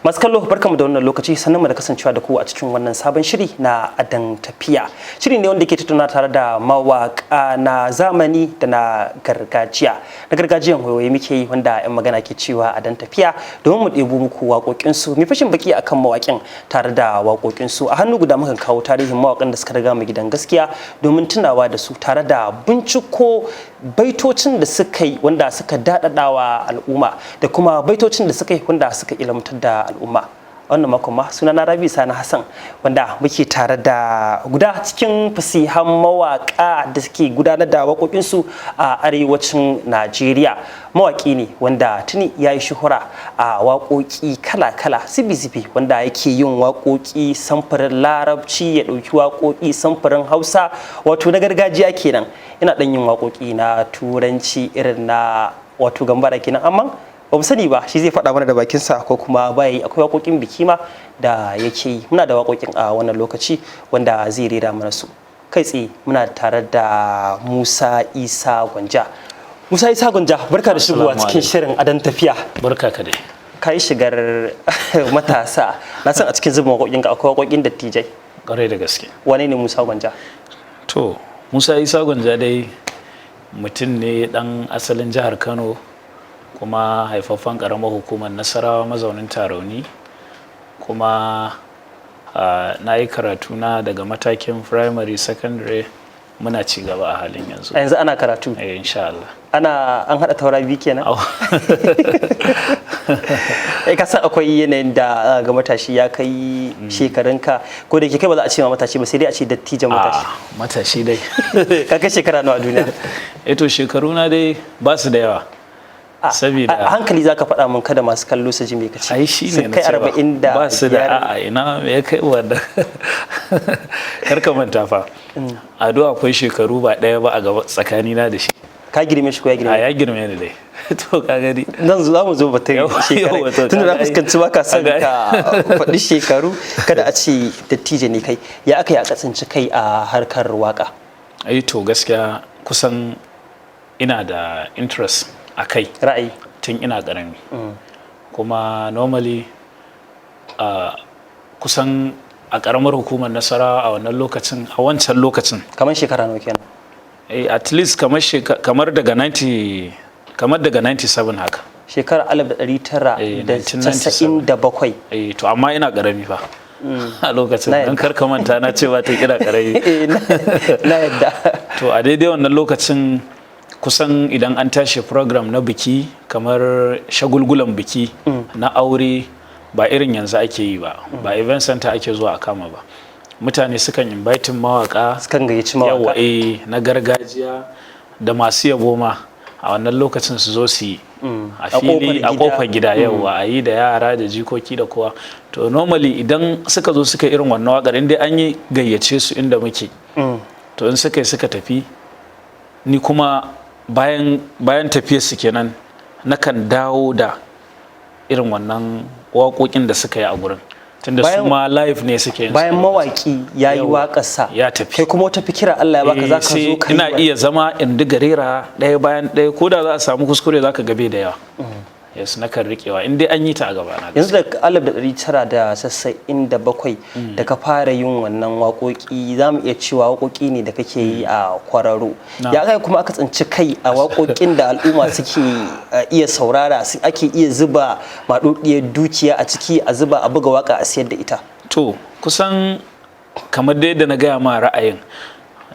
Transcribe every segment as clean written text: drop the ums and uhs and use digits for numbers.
Masu kallo, barkamu da wannan lokaci, sannan mu da kasancewa da ku a cikin wannan sabon shiri na Adon Tafiya. Shiri ne wanda ke tattauna tare da mawaka na zamani da na gargajiya. Na gargajiyan waiwaye muke yi, wanda 'yan magana ke cewa adon tafiya, domin mu ɗebo muku waƙoƙinsu, mu fashin baki akan mawaƙin tare da waƙoƙinsu. A hannu guda mukan kawo tarihin mawaƙan da suka riga mu gidan gaskiya domin tunawa da su, tare da binciko baitocin da suka yi wanda suka daɗaɗawa al'umma, da kuma baitocin da suka yi wanda suka ilmantar da al'umma. Wannan makon ma suna na Rabi Sani Hassan, wanda muke tare da guda cikin fasihan mawaka da suke gudanar da waƙoƙinsu a arewacin Najeriya. Mawaƙi ne wanda tuni ya yi shuhura a waƙoƙi kala-kala, zibi-zibi, wanda yake yin waƙoƙi samfurin Larabci, ya ɗauki waƙoƙi samfurin Hausa, wato na gargajiya kenan, yana ɗan yin waƙoƙi na Turanci irin na wato gambara kenan, amma ba mu sani ba, shi zai faɗa mana da bakinsa ko kuma bai. Akwai waƙoƙin biki ma da yake yi. Muna da waƙoƙin a wannan lokaci wanda zai rera mana su kai tsaye. Muna tare da Musa Isa Gwanja. Musa Isa Gwanja, barka da shigowa cikin shirin Adon Tafiya. Barka ka dai. Ka yi shigar matasa. Na san a cikin zubin waƙoƙinka akwai waƙoƙin dattijai. Ƙwarai da gaske. Wane ne Musa Gwanja? To, Musa Isa Gwanja dai mutum ne ɗan asalin jihar Kano, kuma haifaffen ƙaramar hukumar Nasarawa, mazaunin Tarauni. Kuma na yi karatu na daga matakin primary, secondary, muna ci gaba a halin yanzu. A yanzu ana karatu? Eh, insha Allah. Ana an haɗa taura biyu kenan. Eh, ka san akwai yanayin da ga matashi ya kai shekarunka, ko da ke kai ba za a ce ma matashi ba, sai dai a ce dattijan matashi. Ah, matashi dai. Ka kai shekara nawa a duniya? Eh, to, shekaru na dai ba su da yawa. Saboda A hankali za ka faɗa mun, kada masu kallo su ji me ka ce. Ai shi ne Sun kai 45? Ba su da, a'a, ina, me ya kai wanda? Kar ka manta fa, Ado akwai shekaru ba ɗaya ba a gaba tsakanina da shi. Ka girme shi ko ya girme? A, ya girme ni dai. To, ka gani. Nan za mu zo batun shekaru, Yawwa, to tunda na kaga ai- fuskanci baka son kaga ka faɗi shekaru, kada a ce dattijo ne kai. Ya aka yi aka tsinci kai a harkar waka? Ai to, gaskiya kusan ina da interest a kai Ra'ayi. tun ina ƙarami. Kuma normally kusan a ƙaramar hukumar Nasarawa a wannan lokacin, a wancan lokacin. Kamar shekara nawa kenan? Eh, at least kamar kamar daga 90, kamar daga 97 haka. Shekarar 1997? Eh, to, amma ina ƙarami fa a lokacin. Na don yadda. kar ka manta na ce ba ta ina ƙarami. Eh, na yadda. To, a daidai wannan lokacin, kusan idan an tashi program na biki, kamar shagulgulan biki na aure, ba irin yanzu ake yi ba, ba event center ake zuwa a kama ba, mutane sukan inviting mawaka. Sukan gayyaci Yawa. mawaka. Eh, na gargajiya da masu yabo ma a wannan lokacin su zo su yi a A kofar fili, a gida. kofar gida, yawa, a yi da yara da jikoki da kowa. To, normally idan suka zo suka irin wannan wakar, inda an yi gayyace su inda muke, to in suka yi suka tafi, ni kuma bayan tafiyar su kenan, nakan dawo da irin wannan waƙoƙin da suka yi a gurin, tunda su ma live ne suke yin su Bayan a lokacin. mawaki ya yi Yawa. waƙarsa, Ya tafi. kai kuma wata fikira Allah ya baka, za ka Sai zo ka yi ina iya zama in diga rera ɗaya bayan ɗaya, ko da za a samu kuskure za ka gabe da yawa. Yes, nakan riƙewa in dai an yi ta a gaba na. Yanzu da 1997 da ka fara yin wannan waƙoƙi, za mu iya cewa waƙoƙi ne da kake yi a kwararo. Ya kai kuma aka tsinci kai a waƙoƙin da al'umma suke iya saurara, ake iya zuba maɗuɗiyar dukiya a ciki, a zuba, a buga waƙa, a siyar da ita? To, kusan kamar dai da na gaya ma, ra'ayin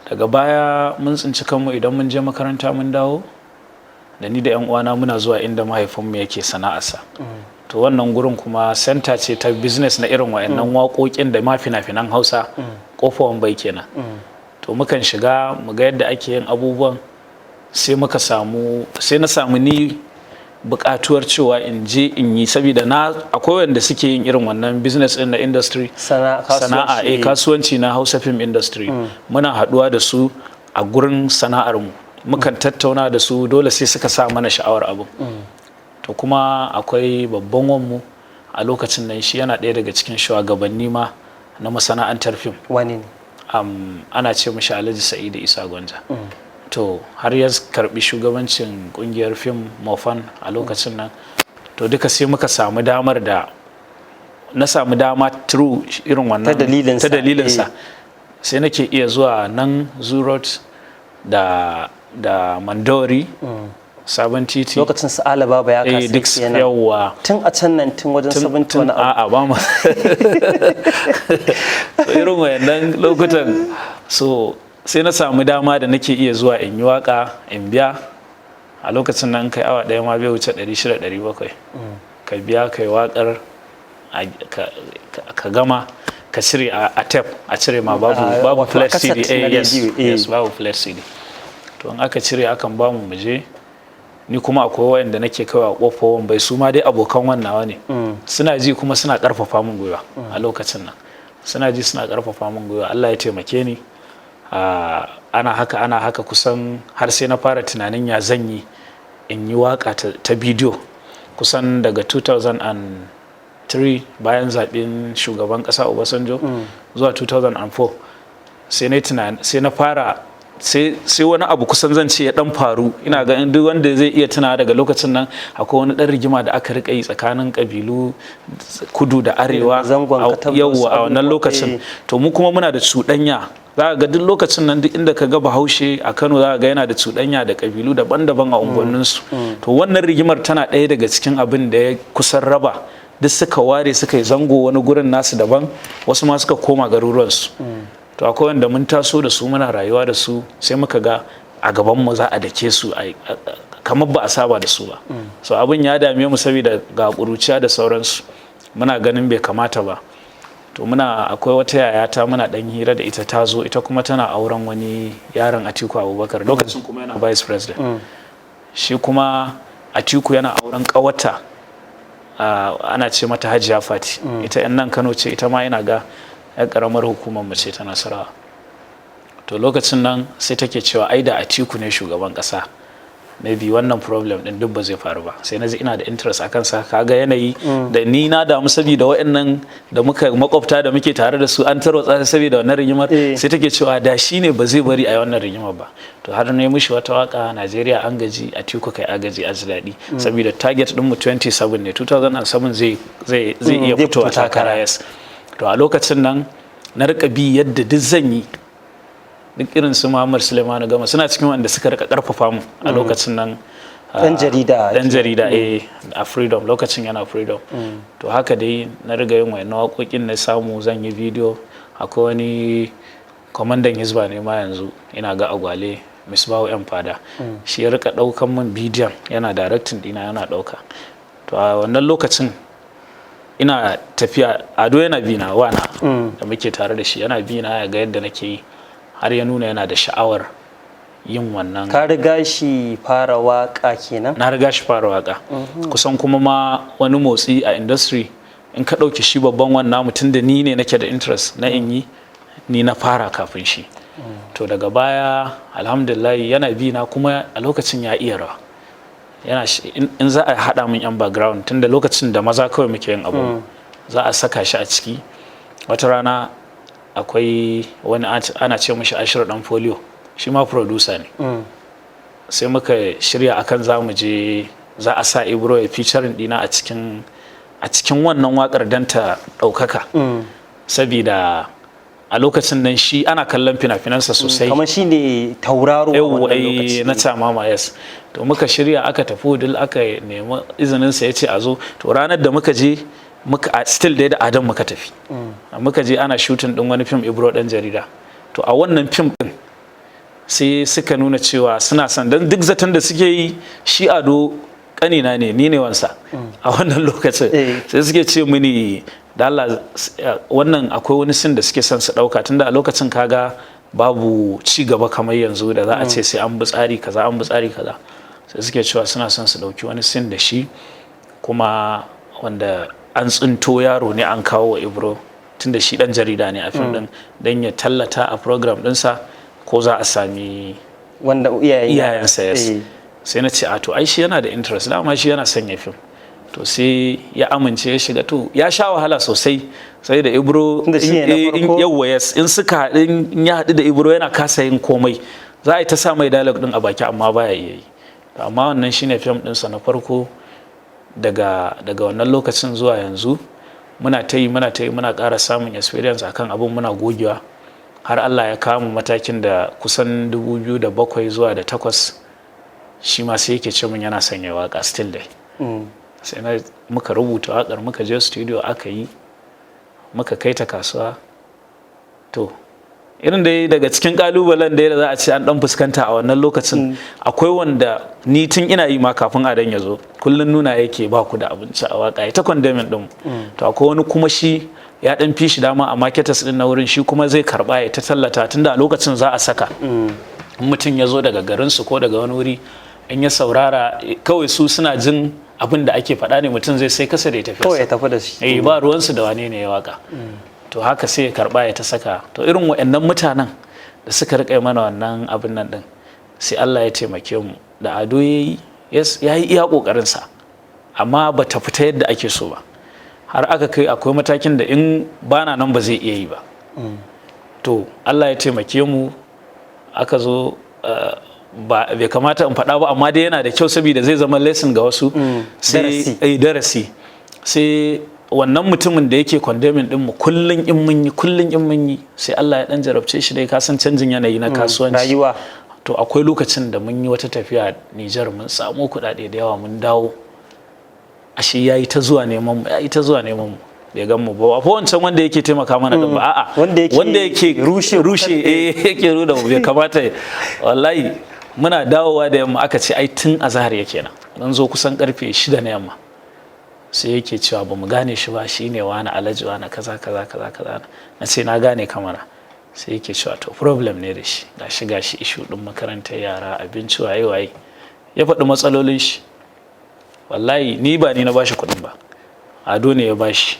daga baya mun tsinci kanmu idan mun je makaranta mun dawo, da ni da 'yan uwana muna zuwa inda mahaifinmu yake sana'arsa. To, wannan gurin kuma center ce ta business na irin wa'annan waƙoƙin da ma fina-finan Hausa, Kofa Wambai kenan. To, mukan shiga mu ga yadda ake yin abubuwan, sai muka samu, sai na samu ni buƙatuwar cewa in je in yi, saboda na akwai wanda suke yin irin wannan business din na industry. Sana'a. Sana'a, eh, kasuwanci na Hausa film industry. Muna haɗuwa da su a gurin sana'ar mu, mukan tattauna da su, dole sai suka sa mana sha'awar abin. To, kuma akwai babban wanmu a lokacin nan, shi yana ɗaya daga cikin shugabanni ma na masana'antar fim. Wani ne? Ana ce mishi Alhaji Sa'idu Isa Gwanja. To, har ya karbi shugabancin kungiyar fim, Mofan, a lokacin nan. To, duka sai muka samu damar da na samu dama through irin wannan. Ta dalilinsa, Ta dalilinsa sai nake iya zuwa nan Zoo Road da Mandawari, Sabon Titi. Lokacin su Alaba ya eh kasa duk kenan. Yawwa. Tun a can nan, tun wajen Tun 70 tun wani abu. A'a, ba mu. So, irin wayannan lokutan, so sai na samu dama da nake iya zuwa in yi waka in biya. A lokacin nan kai awa ɗaya ma bai wuce 600, 700. Ka biya, kai wakar, ka gama, ka cire a tape, a cire ma babu Ah, babu wato a flat cassette CD, na eh, yes. rediyo, eh. Yes, babu flat CD. To in aka cire, akan ba mu muje. Ni kuma akwai wayanda nake kaiwa Kofar Wambai, su ma dai abokan wannawa ne, suna ji kuma suna karfafa min gwiwa. A lokacin nan suna ji suna karfafa min gwiwa. Allah ya taimake ni. Ana haka, ana haka, kusan har sai na fara tunanin ya zan yi in yi waka ta bidiyo. Kusan daga 2003, bayan zaɓen shugaban ƙasa Obasanjo, zuwa 2004, sai na yi tunani, sai na fara, sai wani abu kusan zan ce ya dan faru. Ina ga duk wanda zai iya tuna daga lokacin nan, akwai wani dan rigima da aka rika yi tsakanin kabilu, kudu da arewa. Zangon Katab da wasu Yawwa, a wannan abubuwa, lokacin. eh. To mu kuma muna da cuɗanya. Za ka ga duk lokacin nan, duk inda ka ga Bahaushe a Kano, za ka ga yana da cuɗanya da kabilu daban-daban a unguwanninsu. To wannan rigimar tana ɗaya daga cikin abin da ya kusan raba duk, suka ware, suka yi zango wani gurin nasu daban, wasu ma suka koma garuruwansu. To akwai wanda mun taso da su, muna rayuwa da su, sai muka ga a gaban mu za a dake su, kamar ba a saba da su ba. So abin ya dame mu saboda ga ƙuruciya da sauransu, muna ganin bai kamata ba. To muna, akwai wata yayata, muna dan hira da ita, ta zo, ita kuma tana auren wani yaron Atiku Abubakar, lokacin kuma yana vice president. Shi kuma Atiku yana auren ƙawarta, ana ce mata Hajiya Fati. Ita yan nan Kano ce, ita ma yana ga yan karamar hukumar mu ce ta Nasarawa. To lokacin nan sai take cewa ai da Atiku ne shugaban kasa, maybe wannan problem din duk ba zai faru ba. Sai na ji ina da interest akan sa. Kaga yanayi da ni na damu saboda waɗannan da muka makwabta da muke tare da su an tarwatsa saboda wannan rigimar. Sai take cewa da shi ne ba zai bari a yi wannan rigimar ba. To har na yi mishi wata waka, "Najeriya an gaji, Atiku kai agaji a ji daɗi," saboda target din mu 27 ne, 2007 zai iya zai fitowa fito takara. takara, yes. To a lokacin nan na rika bi yadda duk zan yi, duk irin su Muhammad Suleimanu Gama suna cikin wanda suka rika karfafa mu a lokacin nan. Dan jarida. Dan jarida, eh, a Freedom, lokacin yana Freedom. To haka dai na riga yin wayannan waƙoƙin, na samu zan yi bidiyo. Akwai wani kwamandan Hizba ne ma yanzu, ina ga Agwale, Misbahu Yan Fada, shi ya rika ɗaukan min bidiyon, yana directing dina, yana ɗauka. To a wannan lokacin ina tafiya, Ado yana bina, wana da muke tare da shi yana bina ya ga yadda nake yi, har ya nuna yana da sha'awar yin wannan. Ka riga shi fara waka kenan? Na riga shi fara waka kusan. Kuma ma wani motsi a industry, in ka ɗauki shi babban wannan mutum da ni ne nake da interest na in yi, ni na fara kafin shi. To daga baya, alhamdulillah, yana bi na, kuma a lokacin ya iya rawa. Yana in za a haɗa min yan background, tunda lokacin da maza kawai muke yin abu, za a saka shi a ciki. Wata rana akwai wani ana ce mishi Ashiru Dan Folio, shi ma producer ne. Sai muka shirya akan za mu je, za a sa Ibro ya featuring dina a cikin wannan wakar don ta ɗaukaka, sabida a lokacin nan shi ana kallon fina-finansa sosai. Kamar shi ne tauraro a Yawwa. wannan lokaci. Na Tamama, yes. To muka shirya, aka tafi Wudil, aka nemi izinin sa, yace a zo. To ranar da muka je, muka a still dai da Adam muka tafi, muka je ana shooting din wani film, Ibro Dan Jarida. To a wannan film din sai suka nuna cewa suna son, dan duk zaton da suke yi, shi Ado kanina ne, ni ne wansa a wannan lokacin. Sai suke ce mini da Allah, wannan akwai wani scene da suke son su dauka, tunda a lokacin kaga babu ci gaba kamar yanzu da za a ce sai an bi tsari kaza, an bi tsari kaza. Sai suke cewa suna son su dauki wani scene da shi kuma, wanda an tsinto yaro ne an kawo wa Ibro, tunda shi dan jarida ne a fim din, dan ya tallata a program dinsa ko za a sami wanda iyayen iyayensa, yes. Sai na ce a to ai shi yana da interest, dama shi yana son ya fim. To sai ya amince ya shiga. To ya sha wahala sosai, sai da Ibro Tunda shi ne na farko. Yawwa, yes. In suka haɗu, in ya haɗu da Ibro, yana kasa yin komai. Za a yi ta sa mai dialogue din a baki amma baya iya yi. To amma wannan shine fim ɗinsa na farko. Daga wannan lokacin zuwa yanzu. Muna ta yi, muna ta yi, muna ƙara samun experience akan abin, muna gogewa, har Allah ya kawo mu matakin da kusan 2007 zuwa da 8, shi ma sai yake ce mun yana son ya waka still dai. Sai na muka rubuta wakar, muka je studio aka yi, muka kai ta kasuwa. To, irin dai daga cikin kalubalen da za a ce an dan fuskanta a wannan lokacin, akwai wanda ni tun ina yi ma kafin Adan ya zo, kullun nuna yake ba ku da abinci a waka, ya ta condemning din. To, akwai wani kuma shi ya dan fi shi dama a marketers din na wurin, shi kuma zai karba ya ta tallata, tunda a lokacin za a saka, in mutum ya zo daga garinsu ko daga wani wuri, in ya saurara kawai, su suna jin abin da ake faɗa ne, mutum zai sai kasa da ya tafi. Kawai ya tafi da shi. Eh, ba ruwansu da wane ne ya waka. To, haka sai ya karba ya ta saka. To, irin waɗannan mutanen da suka rika mana wannan abin nan din, sai Allah ya taimake mu da Ado yayi, yes, ya yi iya kokarin sa, amma ba ta fita yadda ake so ba, har aka kai akwai matakin da in bana nan ba zai iya yi ba. To, Allah ya taimake mu aka zo, ba bai kamata in faɗa ba, amma dai yana da kyau saboda zai zama lesson ga wasu. Sai Darasi. Eh, darasi. Sai wannan mutumin da yake condemning din mu kullun in mun yi, kullun in mun yi, sai Allah ya dan jarabce shi dai, ka san canjin yanayi na kasuwanci, rayuwa. To, akwai lokacin da mun yi wata tafiya Nijar, mun samu kuɗaɗe da yawa, mun dawo, ashe yayi ta zuwa neman mu, yayi ta zuwa neman mu, bai gan mu ba. Ba fa wancan wanda yake taimaka mana din ba, a'a. Wanda yake Wanda yake rushe rushe, eh, yake ruda mu. Bai kamata, wallahi muna dawowa da yamma, aka ce ai tun azahar yake nan. Mun zo kusan karfe 6 na yamma, sai yake cewa ba mu gane shi ba, shine wani alhaji wani kaza kaza kaza kaza. Na ce na gane kamara. Sai yake cewa to, problem ne da shi, gashi gashi, issue din makarantar yara, abinci, waye waye, ya faɗi matsalolin shi. Wallahi ni ba ni na bashi kuɗin ba, Ado ne ya bashi.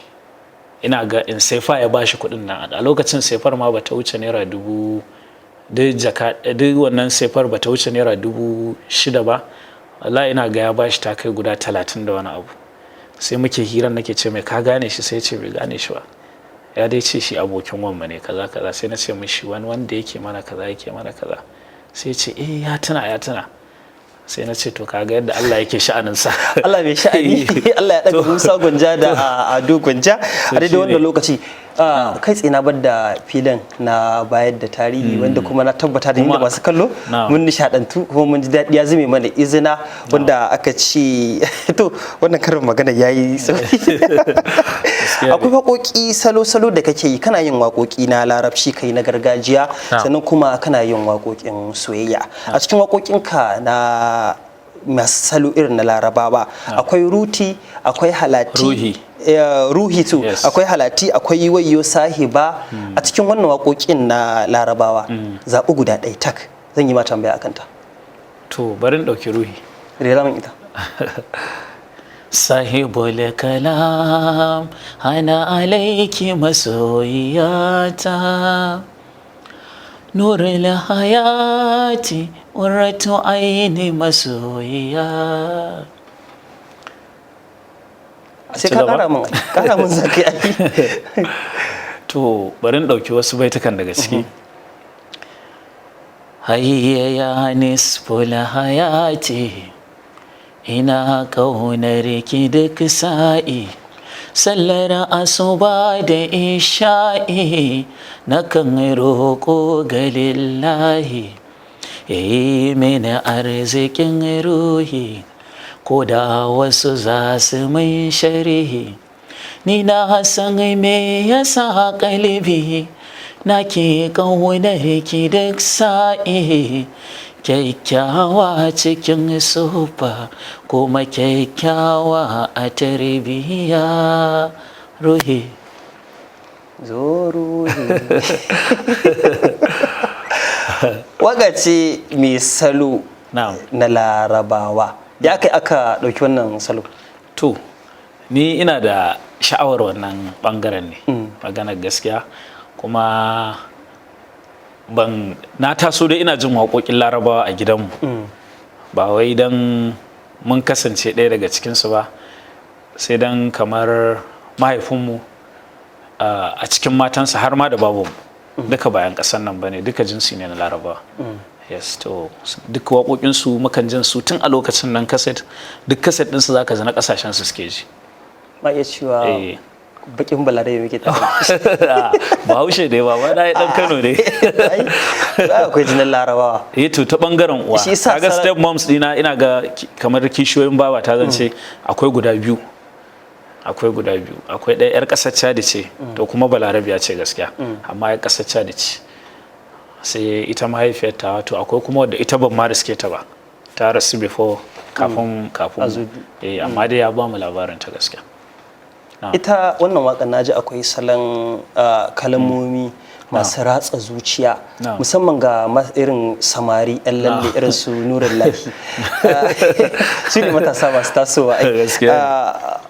Ina ga in sefa ya bashi kuɗin nan. A lokacin sefar ma bata wuce naira dubu, duk jaka, duk wannan sefar bata wuce naira 6,000 ba. Wallahi ina ga ya bashi ta kai guda 30 da wani abu. Sai muke hiran, nake ce mai ka gane shi? Sai ya ce bai gane shi ba, ya dai ce shi abokin wanmu ne, kaza kaza. Sai na ce mishi wani wanda yake mana kaza, yake mana kaza. Sai ya ce eh, ya tuna, ya tuna. Sai na ce to, kaga yadda Allah yake sha'aninsa. Allah mai sha'ani, Allah ya daga Musa Gwanja da Ado Gwanja a daidai wannan lokaci. Kai tsaye na bar da filin na bayar da tarihi, wanda kuma na tabbata da ni da masu kallo mun nishadantu kuma mun ji daɗi, ya zame mana izina wanda aka ce. To, wannan karin magana yayi sauki. Akwai waƙoƙi salo-salo da kake yi. Kana yin waƙoƙi na Larabci, kai na gargajiya, sannan kuma kana yin waƙoƙin soyayya. A cikin waƙoƙinka na masu salo irin na Larabawa, akwai Ruti, akwai Halati. Ruhi. Ruhi to. Akwai Halati, akwai Wayo Sahiba. A cikin wannan waƙoƙin na Larabawa, zaɓi guda ɗaya tak, zan yi ma tambaya akan ta. To, bari in ɗauki Ruhi. Rera min ita. Sahibul kalam, hana alaiki masoyiyata, nurul hayati, qurratu aini masoyiya. Sai ka Ci gaba. ƙara min, ƙara min zakai ai. To, bari in ɗauki wasu baitukan daga ciki. Hayya ya nisful hayati, ina ƙaunar ki duk sa'i, sallar asuba da isha'i, nakan roƙo ga lillahi ya yi mini arzikin ruhi, ko da wasu za su min sharhi, ni na san me yasa kalbi na ke ƙaunar ki duk sa'i. Kyakkyawa cikin sufa, kuma kyakkyawa a tarbiyya, Ruhi. Zo Ruhi. Waka ce mai salo na Larabawa. Ya kai aka ɗauki wannan salo? To, ni ina da sha'awar wannan bangaren ne, maganar gaskiya. Kuma ban na taso dai ina jin waƙoƙin Larabawa a gidanmu, ba wai don mun kasance ɗaya daga cikinsu ba, sai don kamar mahaifinmu, a cikin matansa har ma da babanmu, duka bayan ƙasar nan bane, duka jinsi ne na Larabawa. Yes, to, duk waƙoƙinsu mukan jin su tun a lokacin nan, kaset, duk kaset ɗinsu zaka ji na ƙasashen su suke ji. Ma iya cewa Eh. Bakin Balarabe muke tare. Bahaushe dai, baba na ya dan Kano ne. Ai, akwai jinin Larabawa. Eh, to ta bangaren uwa. Shi yasa Kaga step moms dina, ina ga kamar kishiyoyin baba ta zan ce, akwai guda biyu. Akwai ɗaya yar ƙasar Chad ce, to kuma Balarabiya ce gaskiya, amma yar ƙasar Chad ce. Sai ita mahaifiyar ta, to akwai kuma wadda ita ban ma riske ta ba, ta rasu before, kafin. Azubi. Eh, amma dai ya ba mu labarin ta gaskiya. Ita wannan waƙar naji akwai salon kalmomi masu ratsa zuciya, musamman ga irin samari 'yan lalle irin su Nurin Lahi, su ne matasa masu tasowa ai. Gaskiya.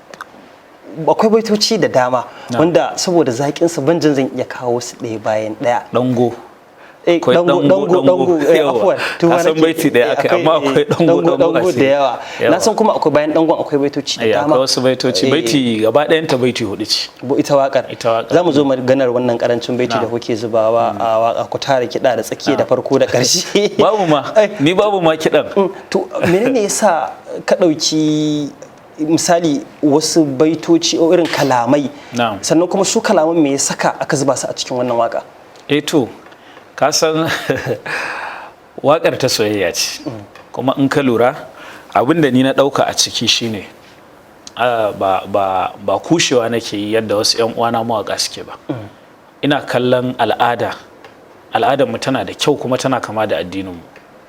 Akwai baitoci da dama wanda saboda zaƙinsa ban jin zan iya kawo su ɗaya bayan ɗaya. Dango. Eh, Akwai dango, dango, dango, dango, eh, yawa. afuwan, Ka san baiti ɗaya eh, akai, amma akwai dango, dango a dango da ciki. yawa. Na Yawa. san kuma akwai bayan dangon akwai baitoci da Eh, dama. akwai wasu baitoci. Baiti gaba ɗayanta baiti hudu ce. Ita wakar. Ita waƙar. Za mu zo maganar wannan karancin baiti da kuke zubawa a waka, ku tara kiɗa da tsakiya da farko da ƙarshe. Babu ma, ni babu ma kiɗan. To menene yasa ka ɗauki misali wasu baitoci o irin kalamai, sannan kuma su kalaman me ya saka aka zuba su a cikin wannan waka? Eh, to ka san waƙar ta soyayya ce, kuma in ka lura abin da ni na ɗauka a ciki shine ba kushewa nake yi yadda wasu 'yan uwana mawaƙa suke ba. Ina kallon al'ada, al'adar mu tana da kyau kuma tana kama da addinin mu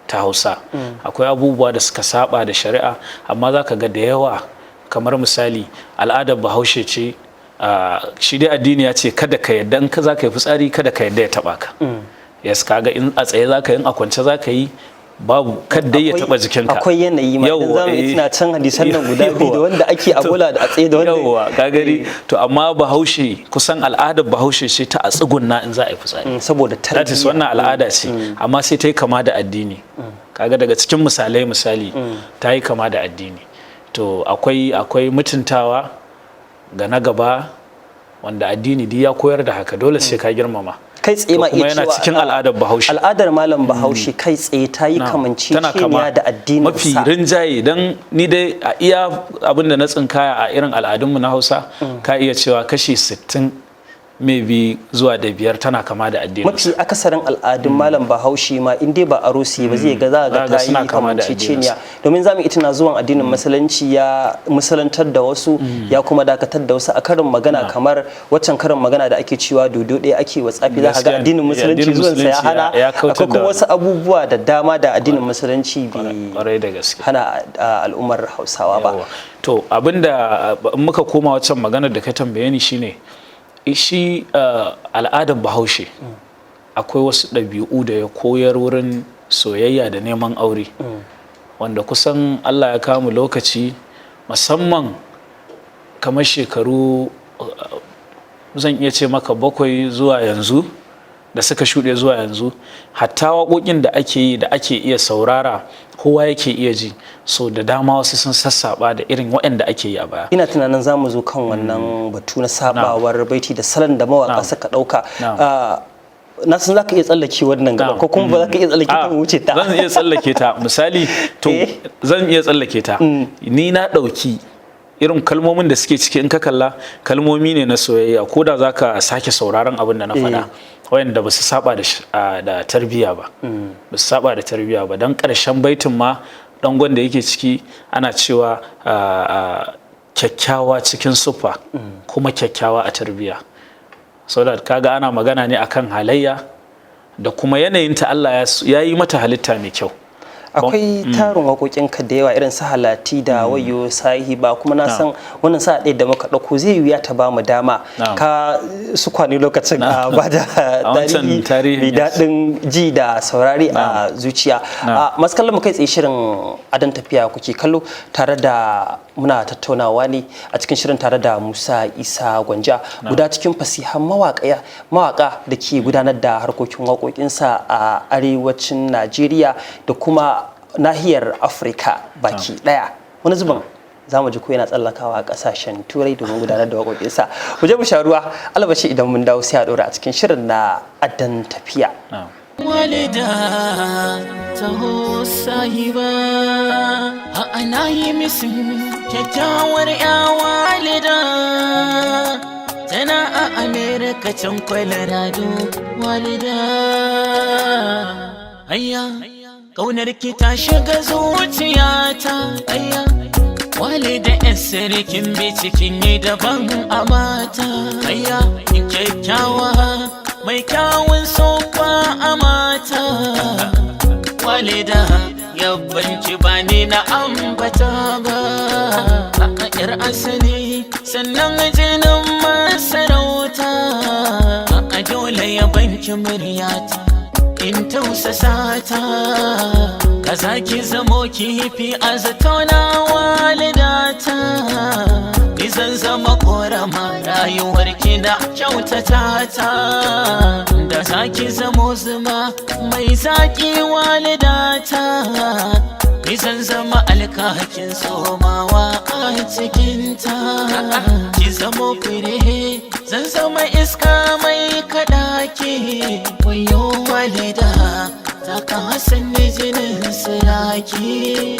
ta Hausa. Akwai abubuwa da suka saba da shari'a, amma za ka ga da yawa, kamar misali al'adar Bahaushe ce, shi dai addini ya ce kada ka yadda in ka za ka yi fitsari kada ka yadda ya taba ka. Yes, kaga in a tsaye za ka yi, in a kwance za ka yi, babu kadda ya taba jikinka. Akwai yanayi ma idan Yawwa, zamu iya eh. tuna can hadisan nan guda biyu da Yawwa. wanda ake a bola da a tsaye da wanda Yawwa, ka gani, to amma Bahaushe, kusan al'adar Bahaushe ce ta a tsugunna in za a yi fitsari. Saboda That is tarbiyya. wannan al'ada ce, amma sai ta yi kama da addini. Kaga daga cikin misalai, misali ta yi kama da addini, to akwai mutuntawa ga na gaba wanda addini duk ya koyar da haka, dole sai ka girmama. Kai tsaye To ma kuma iya yana cewa cikin al'adar Bahaushe. Al'adar malam Bahaushe kai tsaye ta yi Tana kama. kamanceceniya da addinin Mafi sa. rinjaye, don ni dai a iya abin da na tsinkaya a irin al'adunmu na Hausa, ka iya cewa kashi 60 maybe zuwa da biyar tana kama da addinin. Mafi akasarin al'adun malam Bahaushe ma in dai ba a rusi ba zai ga za ga Za ga ta suna yi kama da. kamanceceniya, domin za mu tuna zuwan addinin Musulunci ya musulantar da wasu, ya kuma dakatar da wasu a karin magana, kamar waccan karin magana da ake cewa dodo ɗaya ake wa tsafi. Za ka ga Gaskiya ne. addinin Musulunci Addinin zuwansa ya Musulunci hana. ya kautar Akwai kuma da wasu abubuwa da dama da addinin Musulunci bai Kwarai da gaske. hana al'ummar Hausawa ba. Yawwa. To abinda in muka koma waccan maganar da ka tambaye ni shine shi al'adar Bahaushe akwai wasu ɗabi'u da ya koyar wurin soyayya da neman aure, wanda kusan Allah ya kamu lokaci, musamman kamar shekaru zan iya ce maka 7 zuwa yanzu da suka shuɗe zuwa yanzu, hatta waƙoƙin da ake yi da ake iya saurara, kowa yake iya ji, so da dama wasu sun sassaɓa da irin waɗanda ake yi a baya. Ina tunanin za mu zo kan wannan batu na sabawar baiti da salon da mawaka suka ɗauka. Na san za ka iya tsallake wannan gaba, ko kuma ba za ka iya tsallake ta, mu wuce ta? Zan iya tsallake ta misali, to zan iya tsallake ta. Ni na ɗauki irin kalmomin da suke ciki, in ka kalla kalmomi ne na soyayya, ko da za ka sake sauraron abin da na faɗa, wayanda ba su saba da da tarbiyya ba, ba su saba da tarbiyya ba, don ƙarshen baitin ma dangon da yake ciki ana cewa kyakkyawa cikin siffa kuma kyakkyawa a tarbiyya, so that kaga ana magana ne akan halayya da kuma yanayinta, Allah ya yi mata halitta mai kyau. Akwai tarin waƙoƙinka da yawa irin su Halati da Wayo Sahiba, kuma na san wannan sa ɗaya da muka ɗauko zai yiwu ta ba mu dama ka su kwani lokacin a ba da wancan tarihi tarihin, mai yes. daɗin ji da saurari a zuciya. Masu kallon mu, kai tsaye shirin Adon Tafiya kuke kallo, tare da muna tattaunawa ne a cikin shirin tare da Musa Isa Gwanja, guda cikin fasihan mawaƙa da ke gudanar da harkokin waƙoƙinsa a arewacin Najeriya da kuma nahiyar Afirka baki ɗaya. Wani zubin za mu ji ko yana tsallakawa a kasashen Turai domin gudanar da waƙoƙinsa. Mu je mu sha ruwa, albashi idan mun dawo sai a ɗora a cikin shirin na Adon Tafiya. Na'am. Walida, taho sahiba, ana yi misin kyakkyawar ya walida. Tana a Amerika can Colorado. Walida, ayya, ƙaunar ki ta shiga zuciyata. Ayya, walida, yan sarkin bi cikin yi daban a mata. Ayya, kyakkyawa mai kyawun sofa a mata. Walida, yabbanki ba ni na ambata ba, a yar asali sannan jinin masarauta. A dole ya banki muryata in tausasa ta, ka zaki zamo kifi a zatona. Walidata, ni zan zama korama rayuwar ki na kyautata ta, da zaki zamo zuma mai zaki. Walidata, ni zan zama alkakin somawa a cikinta. Ki zamo fure, zan zama iska mai kaɗaki. Wayo walida, ta ka hasan jinin siraki.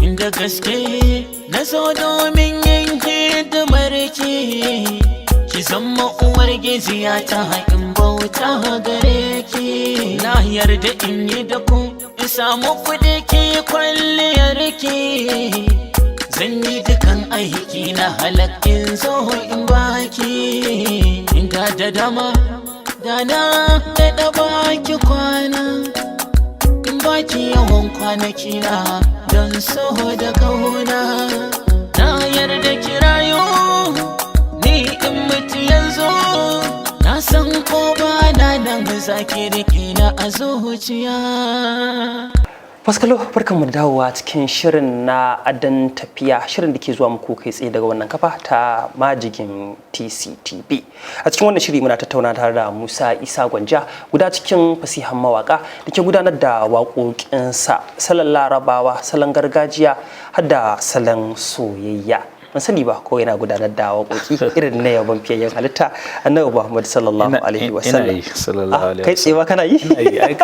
Inda gaske na zo domin yin hidimar ki, ki zama uwar gijiya ta in bauta gare ki. Na yarda in yi da ku in samu kuɗi ki kwalliyar ki. Zan yi dukan aiki na halak in zo in baki. Inda da dama da na daɗa baki kwana, in baki yawan kwanaki na don so da kauna. Na yarda ki rayu, ni in mutu yanzu. Na san ko ba na nan, zaki rike na a zuciya. Faskalo, barkanmu da dawowa cikin shirin na Adon Tafiya, shirin da ke zuwa muku kai tsaye daga wannan kafa ta Majigin TCTV. A cikin wannan shiri muna tattauna tare da Musa Isa Gwanja, guda cikin fasihan mawaka da ke gudanar da waƙoƙinsa salon Larabawa, salon gargajiya, har da salon soyayya. Ban sani ba ko yana gudanar da waƙoƙi irin na yabon fiyayyen halitta Annabi Muhammad sallallahu alaihi wasallam. Ina yi, sallallahu alaihi. Kai tsaye ba kana yi? Ina yi, ai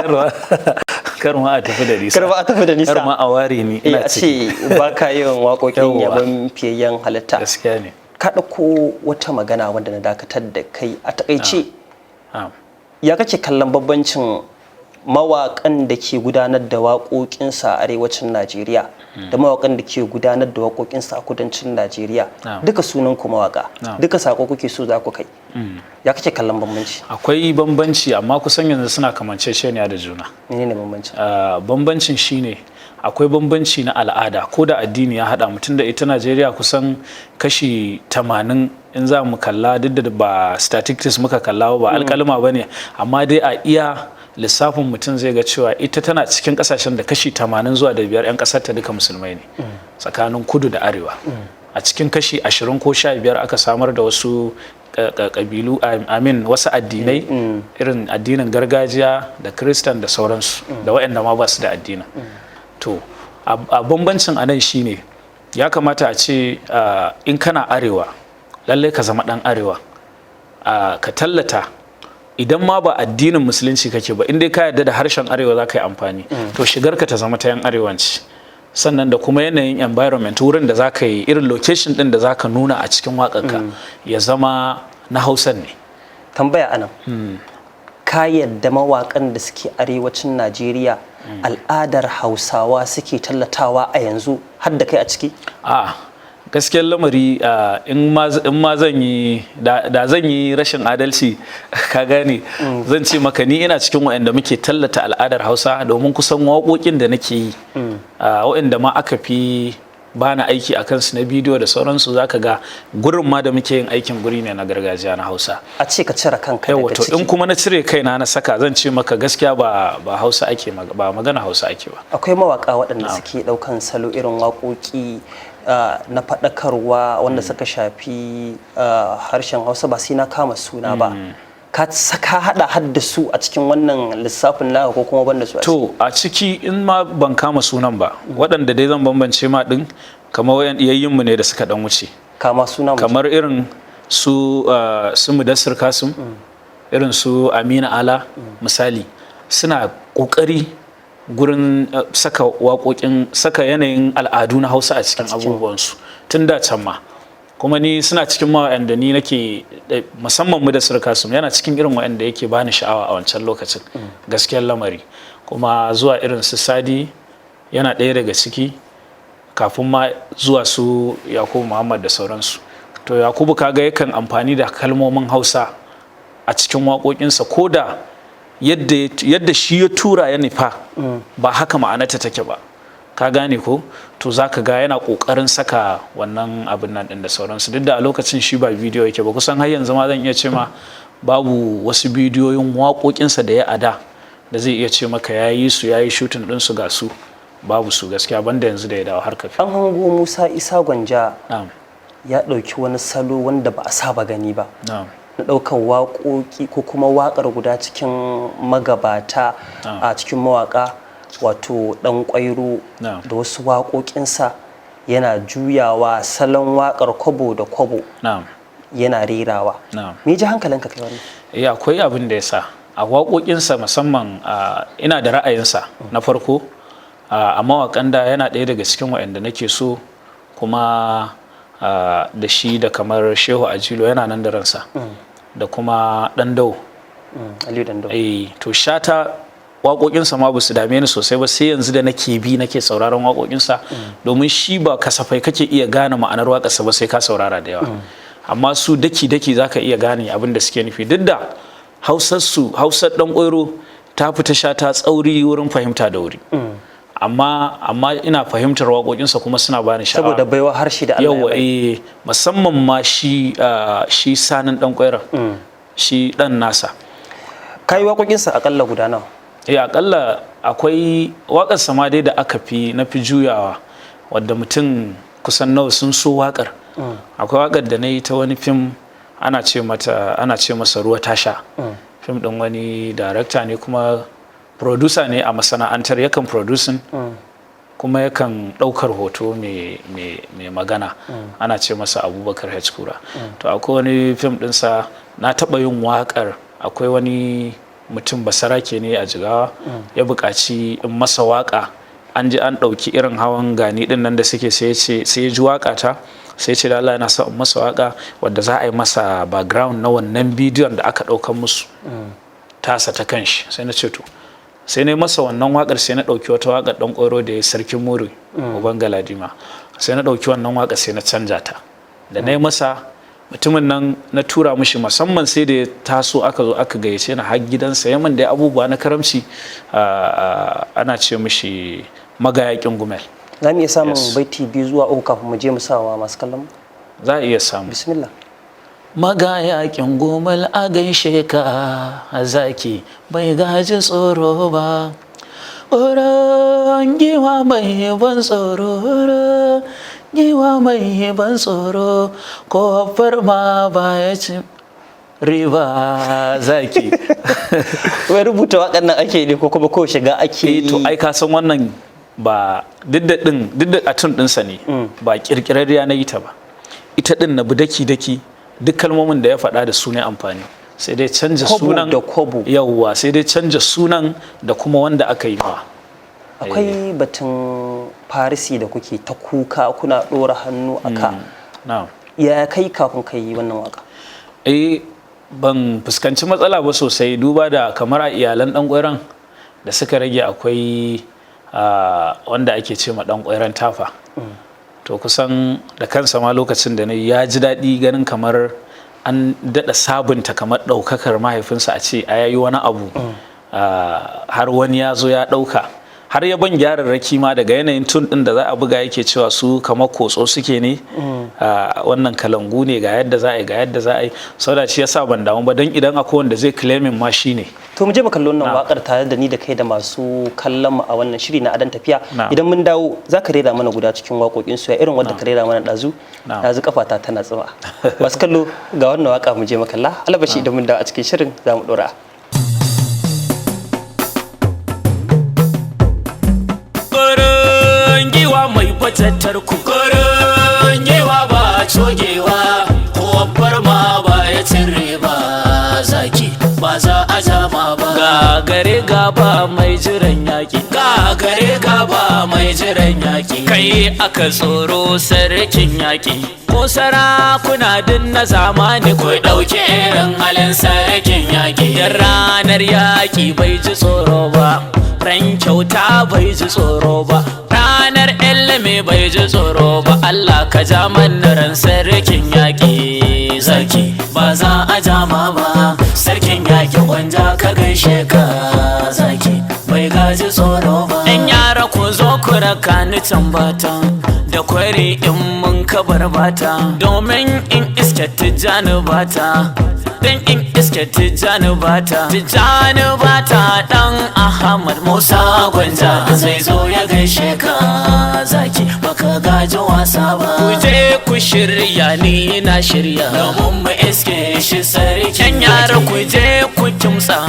karma a tafi da nisa. Karma a tafi da nisa. Karma a ware ni eh ina a ce ciki. Ba ka yin waƙoƙin Yawwa. yabon fiyayyen halitta? Gaskiya ne. Ka ɗauko wata magana wanda na dakatar da kai a takaice. Ya kake kallon bambancin mawaƙan da ke gudanar da waƙoƙinsa a arewacin Najeriya da mawaƙan da ke gudanar da waƙoƙinsa a kudancin Najeriya? Duka sunan ku mawaƙa, duka sako kuke so za ku kai. Ya kake kallon bambanci? Akwai bambanci, amma kusan yanzu suna kamanceceniya da juna. Menene bambancin? Bambancin shine akwai bambanci na al'ada, ko da addini ya haɗa mutum da ita. Najeriya kusan kashi 80 in za mu kalla, duk da ba statistics muka kalla ba, alƙalima ba ne, amma dai a iya lissafin mutum zai ga cewa ita tana cikin ƙasashen da kashi 80 zuwa da biyar 'yan ƙasar ta duka musulmai ne tsakanin kudu da arewa. A cikin kashi 20 ko 15 aka samar da wasu ƙabilu, amin, wasu addinai irin addinin gargajiya da Kristan da sauransu, da waɗanda ma ba su da addinin. To a bambancin a nan shine ya kamata a ce in kana arewa, lallai ka zama ɗan arewa, ka tallata. Idan ma ba addinin musulunci kake ba, in dai ka yarda da harshen arewa za ka yi amfani, to shigarka ta zama ta yan arewanci. Sannan da kuma yanayin environment, wurin da za ka yi, irin location din da za ka nuna a cikin waƙarka ya zama na Hausan ne. Tambaya anan: ka yadda mawaƙan da suke arewacin Najeriya al'adar Hausawa suke tallatawa a yanzu, har da kai a ciki? A gaskiyar lamari, in ma zan yi da zan yi rashin adalci, ka gane, zan ce maka ni ina cikin waɗanda muke tallata al'adar Hausa, domin kusan waƙoƙin da nake yi, waɗanda ma aka fi bana aiki a kansu na bidiyo da sauransu, zaka ga gurin ma da muke yin aikin guri ne na gargajiya na Hausa. A ce ka cire kanka Yawa, daga to in ciki. kuma na cire kaina na saka, zan ce maka gaskiya ba Hausa ake ba, magana Hausa ake ba. Akwai mawaka waɗanda suke ɗaukan salo irin waƙoƙi na faɗakarwa wanda suka shafi harshen Hausa, ba sai na kama suna ba. Ka saka haɗa hadda su a cikin wannan lissafin naka ko kuma banda su a ciki? To, a ciki in ma ban kama sunan ba, waɗanda dai zan bambance ma ɗin kamar wayan yayyinmu ne da suka ɗan wuce. Kama suna mu ji. Kamar irin su Mudassir Kasim, irin su Amina Ala misali, suna ƙoƙari gurin saka waƙoƙin, saka yanayin al'adu na Hausa a cikin abubuwansu tun da can ma. Kuma ni suna cikin mawaƙan da ni nake musamman Mudassir Kasim yana cikin irin waɗanda yake bani sha'awa a wancan lokacin, gaskiyar lamari. Kuma zuwa irin su Sadi yana ɗaya daga ciki, kafin ma zuwa su Yakubu Muhammad da sauransu. To Yakubu kaga yakan amfani da kalmomin Hausa a cikin waƙoƙinsa, ko da yadda shi ya tura ya nufa ba haka ma'anarta take ba, ka gane ko? To za ka ga yana ƙoƙarin saka wannan abin nan ɗin da sauransu, duk da a lokacin shi ba bidiyo yake ba. Kusan har yanzu ma zan iya ce ma babu wasu bidiyoyin waƙoƙinsa da ya ada da zai iya ce maka ya yi su, ya yi shooting ɗinsu, ga su, babu su gaskiya, banda yanzu da ya dawo harkar fim. An hango Musa Isa Gwanja Na'am. ya ɗauki wani salo wanda ba a saba gani ba Na'am. na ɗaukar waƙoƙi ko kuma waƙar guda cikin magabata a cikin mawaƙa, wato Ɗan Ƙwairo, Na'am. da wasu waƙoƙinsa, yana juyawa salon waƙar kwabo da kwabo Na'am. yana rerawa. Na'am. Me ji hankalinka kai wannan? Eh, akwai abin da ya sa a waƙoƙinsa musamman, ina da ra'ayinsa na farko a mawaƙan da yana ɗaya daga cikin waɗanda nake so, kuma da shi da kamar Shehu Ajilo yana nan da ransa, da kuma Ɗan Dau. Aliyu Dando. Eh, to Shata waƙoƙinsa ma ba su dame ni sosai ba, sai yanzu da nake bi nake sauraron waƙoƙinsa, domin shi ba kasafai kake iya gane ma'anar waƙarsa ba sai ka saurara da yawa. Amma su daki daki zaka iya gane abin da suke nufi, duk da Hausar su, Hausar Ɗan Ƙwairo ta fita Shata tsauri wurin fahimta da wuri, amma ina fahimtar waƙoƙinsa kuma suna bani sha'awa. Saboda baiwa harshe da Allah ya Yawa. bai. Eh, musamman ma shi Sanin Ɗan Ƙwairon, shi ɗan nasa. Kai waƙoƙinsa akalla guda nawa? Eh, akalla akwai waƙar sama dai da aka fi na fi juyawa, wadda mutum kusan nawa sun so waƙar. Akwai waƙar da na yi ta wani fim, ana ce masa Ruwa Tasha. Fim ɗin wani darakta ne kuma producer ne a masana'antar, yakan producing kuma yakan ɗaukar hoto mai magana, ana ce masa Abubakar H Kura. To akwai wani fim ɗinsa na taɓa yin waƙar. Akwai wani mutum basarake ne a Jigawa, ya buƙaci in masa waƙa. An ji an ɗauki irin hawan gani ɗin nan da suke, sai ya ce, sai ya ji waƙa ta, sai ya ce da Allah yana son in masa waƙa wadda za a yi masa background na wannan bidiyon da aka ɗaukar musu tasa ta kanshi. Sai na ce to, sai na yi masa wannan wakar. Sai na ɗauki wata wakar Ɗan Ƙwairo da ya Sarkin Muri Uban Galadima, sai na ɗauki wannan wakar sai na canja ta. Da na yi masa mutumin nan, na tura mishi musamman, sai da ya taso aka zo aka gayyace ni har gidansa, ya min da abubuwa na karamci. Ana ce mishi Magayakin Gumel. Za mu iya samun Yes. baiti biyu zuwa uku kafin mu je mu sawa masu kallon mu? Za a iya samu. Bismillah. Magayakin Gumal, a gaishe ka, zaki bai gaji tsoro ba. Tsoron giwa mai ban tsoro, giwa mai ban tsoro, ko ma ba ya ci riba, zaki. Wai rubuta waƙar nan ake ne ko kuma ko shiga ake Eh, yi? To ai ka san wannan ba duk da din, duk da atun ɗinsa ne, ba kirkirarriya na yi ta ba. Ita din na bi daki daki, duk kalmomin da ya faɗa da su ne amfani, sai dai canja Kwabo sunan. da kwabo. Yawwa, sai dai canja sunan da kuma wanda aka yi ma. Akwai batun farisi da kuke ta kuka kuna ɗora hannu a ka. Na'am. Ya kai kafin ka yi wannan waka? Eh, ban fuskanci matsala ba sosai, duba da kamar a iyalan Ɗan Ƙwairon da suka rage akwai wanda ake ce ma Ɗan Ƙwairon Tafa. To kusan da kansa ma lokacin da na yi ya ji daɗi ganin kamar an daɗa sabunta kamar ɗaukakar mahaifinsa, a ce a yayi wani abu har wani ya zo ya ɗauka, har ya ban gyararraki ma daga yanayin tune ɗin da za a buga, yake cewa su kamar kotso suke ne, wannan kalangu ne, ga yadda za a yi, ga yadda za a yi. Saboda shi yasa ban damu ba, don idan akwai wanda zai claiming ma shi ne. To mu je mu kalli wannan wakar tare da ni da kai da masu kallon mu a wannan shiri na Adon Tafiya. Na'am. Idan mun dawo za ka rera mana guda cikin waƙoƙin su irin wadda ka rera mana ɗazu. Na'am. Ɗazu kafata tana tsima. Masu kallo, ga wannan waka mu je mu kalla, alabashi idan mun dawo a cikin shirin za mu ɗora. Gurin giwa mai fatattar ku, gurin giwa ba cogewa, ko ma ba ya cin riba, zaki ba za a jama ba. Gagare gaba mai jiran yaƙi, gagare Bindiga ba mai jiran yaƙi. Kai aka tsoro sarkin yaƙi. Ko sarakuna din na zamani, ku ɗauki irin halin sarkin yaƙi. Dan ranar yaƙi bai ji tsoro ba, ran kyauta bai ji tsoro ba, ranar ilimi bai ji tsoro ba. Allah ka ja mana ran sarkin yaƙi. Zaki ba za a jama ba. Sarkin yaƙi Gwanja, ka gaishe ka. Zaki bai gaji tsoro ba. In yara, ku zo ku raka ni can bata da kwari in mun kabar bata, domin in iske Tijjani bata, dan in iske Tijjani bata, Tijjani bata dan Ahmad Musa Gwanja zai zo ya gaishe ka. Zaki baka gaji wasa ba. Ku je ku shirya, ni na shirya, domin mu iske shi sarkin yara. Ku je ku kimtsa,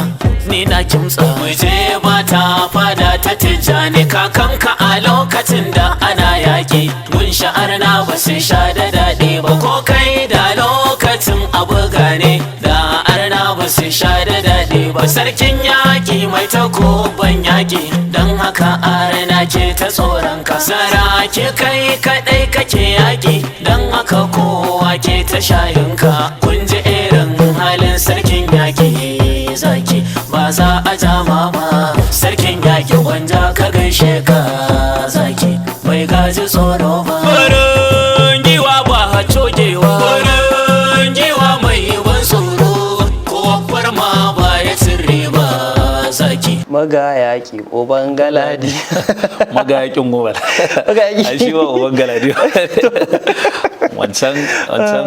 ni na kimtsa. Mu je bata fada ta Tijjani kakanka a lokacin da ana yaƙi. Gun sha'ar na ba su sha da daɗi ba. Ko kai da lokacin abu gane da arna ba su sha da daɗi ba. Sarkin yaƙi mai takoban yaƙi, don haka arna ke ta tsoron ka. Saraki kai kaɗai kake yaƙi, don haka kowa ke ta shayinka. Kun ji irin halin sarkin yaƙi. Zaki ba za a jama ba. Sarkin yaƙi Gwanja, ka gaishe ka. Zaki bai gaji tsoro ba. Farin giwa ba cogewa, farin giwa mai ban tsoro, ko ma ba ya tsirre ba, zaki. Magayaki uban galadi. Magayakin gobal. Magayaki. Ai shi ba uban galadi wancan wancan,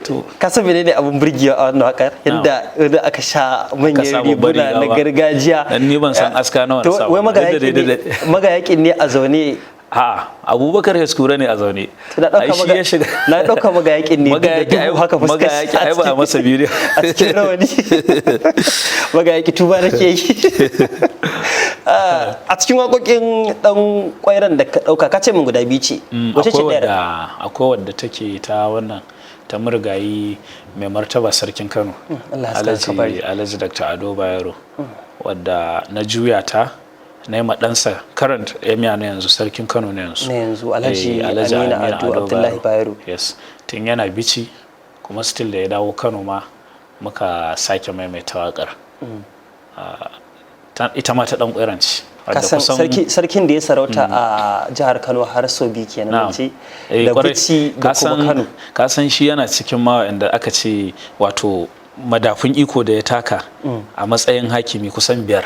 to. Ka san menene abun burgewa a wannan wakar? Yadda aka sha manyan sa babbar riguna riga na ba. gargajiya. Dan ni ban san aska nawa na To, sa wai ba. magayakin Duk da ne, dai- magayakin ne a zaune? A Abubakar Yaskura ne a zaune. To, na Ai dauka shi maga ya shiga. Na dauka magayakin ne duk da Magayaki ai duhu haka fuskar shi magayaki ai ba a masa bidiyo. a cikin rawani. Magayaki, tuba nake yi. A cikin waƙoƙin Dan Kwairan da ka dauka, ka ce min guda biyu ce. Wace ce Akwai ɗayar? wadda, akwai wadda take ta wannan, ta murgayi mai martaba sarkin Kano, Allah ya saka kabari. Alhaji Dr. Ado Bayero, wadda na juya ta na yi ma ɗansa, current emir na yanzu, sarkin Kano na yanzu. Na yanzu, Alhaji Eh, Alhaji Aminu Ado Abdullahi Bayero. Yes, tun yana Bichi, kuma still da ya dawo Kano ma muka sake maimaita waƙar. Ita ma ta Dan Kwairan ce, wadda Kasan sarkin da ya sarauta a jihar Kano har sau biyu kenan, Na'am. ce Eh, da kwarai. Bichi da Ka kuma Kano. Ka san shi yana cikin ma wa'anda aka ce wato madafun iko da ya taka a matsayin hakimi kusan biyar.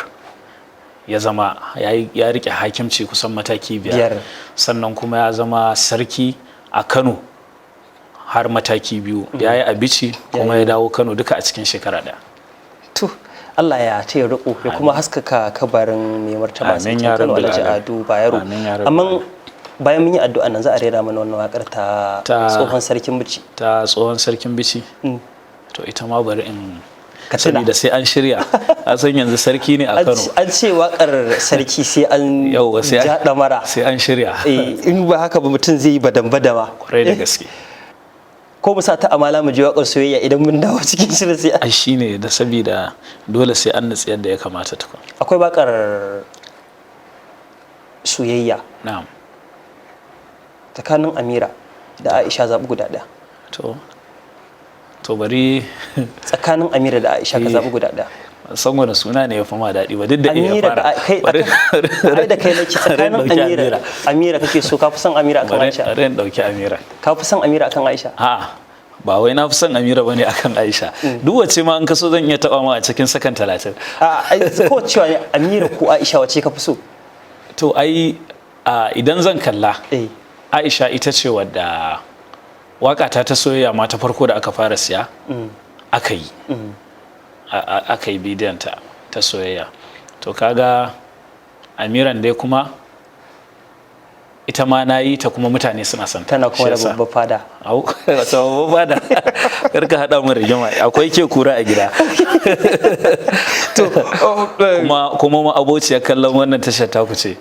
Ya zama ya rike hakimci kusan mataki biyar. Biyar. Sannan kuma ya zama sarki a Kano har mataki biyu. Ya yi a Bichi kuma ya dawo Kano, duka a cikin shekara ɗaya. To, Allah ya taya riko ya kuma haskaka kabarin mai martaba Amin sarkin ya Kano rabbil Alhaji alamin. Ado Bayero. Amin ya rabbil Amma alamin. bayan mun yi addu'a nan, za a rera mana wannan wakar ta tsohon sarkin Bichi. Ta tsohon sarkin Bichi. To, ita ma bari in Ka tuna. Saboda sai an shirya, a san yanzu sarki ne a An Kano. An ce wakar sarki sai an Yauwa, sai ja ɗamara. sai an shirya. Eh, in ba haka ba mutum zai yi badan badama. Kwarai da gaske. Ko mu sa ta amala mu ji wakar soyayya, idan mun dawo cikin shirin sai Ai shine da saboda dole sai an nutsi yadda ya kamata tukun. Akwai wakar soyayya. Na'am. Tsakanin Amira da Aisha, zaɓi guda ɗaya. To, bari. Tsakanin Amira da Aisha, ka Eh. zaɓi guda ɗaya. Ban san wani suna ne ya fi ma daɗi ba, duk da iya Amira da fara. Kai, ai da kai nake. Bari in Tsakanin ɗauki Amira, Amira kake so? Ka fi son Amira akan Bari Aisha? bari in ɗauki Amira. Ka fi son Amira akan Aisha? A'a, ba wai na fi son Amira bane akan Aisha. Duk wacce ma in ka so zan iya taɓa ma a cikin sakan 30. A ai ko cewa ne Amira ko Aisha, wace ka fi so? To, ai idan zan kalla, Eh. Aisha ita ce wadda waka ta soyayya ma ta farko da aka fara siya aka yi aka yi bidiyon ta ta soyayya. To, kaga Amiran dai kuma ita ma na yi ta, kuma mutane suna son ta. Tana kuma da Shi yasa. babbar fada. Au, wata babbar fada. Karka haɗa mu rigima, akwai ke kura a gida. To, Kuma ma abociyar kallon wannan tashar taku ce.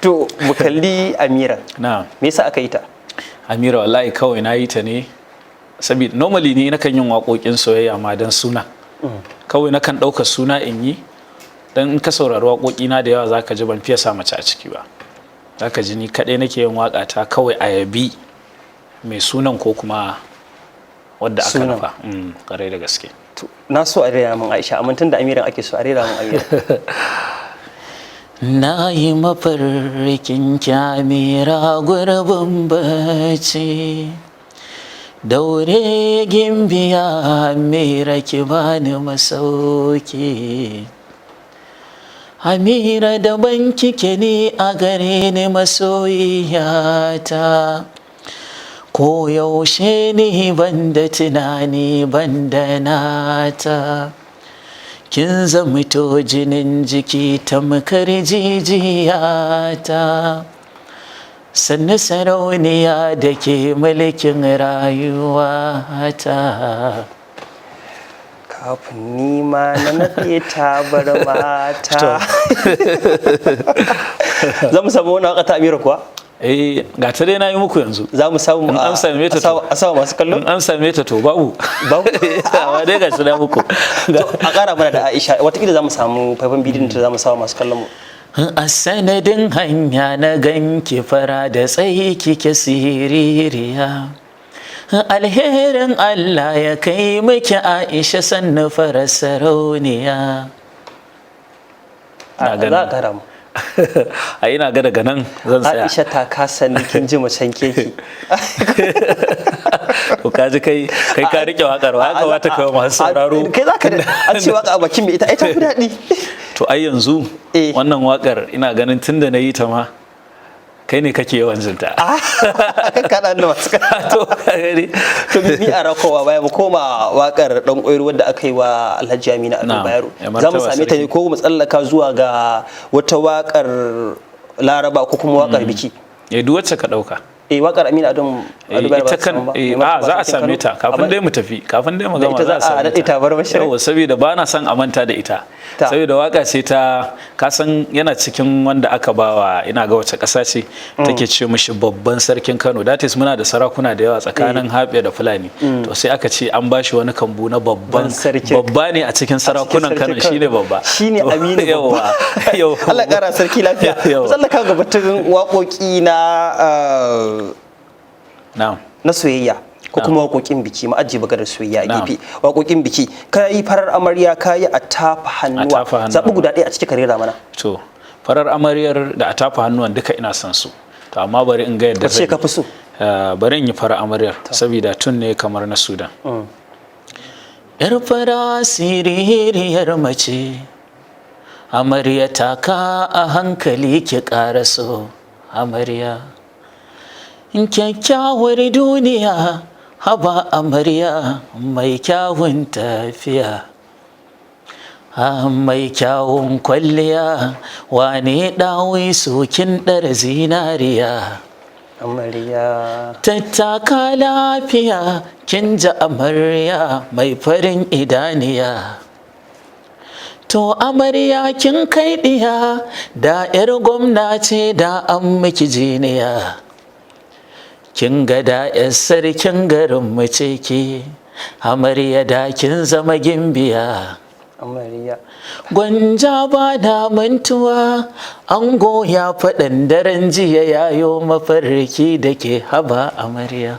To, mu kalli Amira. Na. Me yasa aka yi ta? Amira, wallahi kawai na yi ta ne saboda normally ni nakan yin waƙoƙin soyayya ma don suna. Kawai nakan ɗauka suna in yi. Dan in ka saurari waƙoƙi na da yawa, zaka ji ban fiye sa mace a ciki ba. Zaka ji ni kaɗai nake yin waƙa ta kawai, a yabi mai sunan ko kuma wadda aka Sunan. nufa. Ƙwarai da gaske. To, na so a rera min Aisha, amma tun da Amiran ake so, a rera min Amira. Na yi mafarkin kyamira gurbin bacci. Daure gimbiya Amira, ki bani masauki. Amira, daban kike ni a gare ni, masoyiyata. Ko yaushe ni banda tunani banda nata. Kin zamto jinin jiki, tamkar jijiyata. Sannu sarauniya da ke mulkin rayuwata. Kafin ni ma na naɗe tabar mata. Za mu samu wani waka ta Amira kuwa? Eh, ga ta dai na yi muku yanzu. Za mu samu In an same ta a to. a samu masu kallo? In an same ta to babu. Babu? Amma dai ga shi na muku. To, a ƙara mana da Aisha, watakila za mu samu faifan bidiyon ta, za mu samu masu kallon mu. A sanadin hanya na ganki, fara da tsayi kike, siririya. Alherin Allah ya kai miki Aisha, sannu fara sarauniya. Na A ganin. za a ƙara mu. A ina ga daga nan zan tsaya. Aisha ta kasa ni, kin ji macen keki. To, ka ji kai kai ka rike wakar wa ya kamata kai wa masu sauraro. Kai za ka an ce waka a bakin mai ita ai ta fi daɗi. To, ai yanzu Eh. wannan wakar ina ganin tunda na yi ta ma, kai ne kake yawan jinta. Kan kaɗa da masu To, ka gani. To, mi a rakowa baya, mu koma wakar Dan Ƙwairo wadda aka yi wa Alhaji Aminu Ado Na'am. Bayero. Ya Za mu martaba same ta ne sarki. ko mu tsallaka zuwa ga wata wakar Laraba ko kuma wakar biki? Eh, duk wacce ka dauka. Eh, wakar Aminu Ado Eh, Ado Bayero ba ita za kan samu ba. eh, Mai martaba a za a sarkin same Kano. ta kafin Amma dai mu tafi, kafin dai mu Da gama ita za a za a same naɗe ta. tabarmar shirin? Yawwa, saboda ba na son a manta da ita. Ta. Saboda waka ce ta, ka san yana cikin wanda aka bawa, ina ga wace ƙasa ce take ce mishi babban sarkin Kano. That is, muna da sarakuna da yawa tsakanin Haɓe da Fulani. To, sai aka ce an bashi wani kambu na babban sarkin. Babba ne a cikin sarakunan sarkin Kano, Kano. shine babba. Shine To, Aminu yawwa, babba. yawwa. Allah kara sarki lafiya. Yawwa. Mu tsallaka ga batun waƙoƙi na Na'am. na soyayya ko kuma waƙoƙin biki. Mu ajiye maganar soyayya a Na'am. gefe. Waƙoƙin biki, ka yi Farar Amarya, ka yi A Tafa Hannuwa. A Tafa Hannuwa. Zaɓi guda ɗaya a ciki ka rera mana. To, Farar Amaryar da A Tafa Hannuwan duka ina son su. To, amma bari in ga yadda Wacce zan yi. ka fi so? Bari in yi Farar Amaryar saboda tun ne kamar na Sudan. Yar fara siririyar mace, amarya, taka a hankali ki ƙaraso amarya. Kyakkyawar duniya, haba amarya, mai kyawun tafiya. Ah, mai kyawun kwalliya, wane ɗawi kin ɗara zinariya. Amarya. Tattaka lafiya, kin ji amarya mai farin idaniya. To amarya, kin kai ɗiya, da 'yar gwamna ce da an miki jiniya. Kin ga da 'yar sarkin garin mu ce ki, amarya, da kin zama gimbiya. Amarya. Gwanja ba na mantuwa, ango ya faɗan daren jiya yayo mafarki da ke, haba amarya.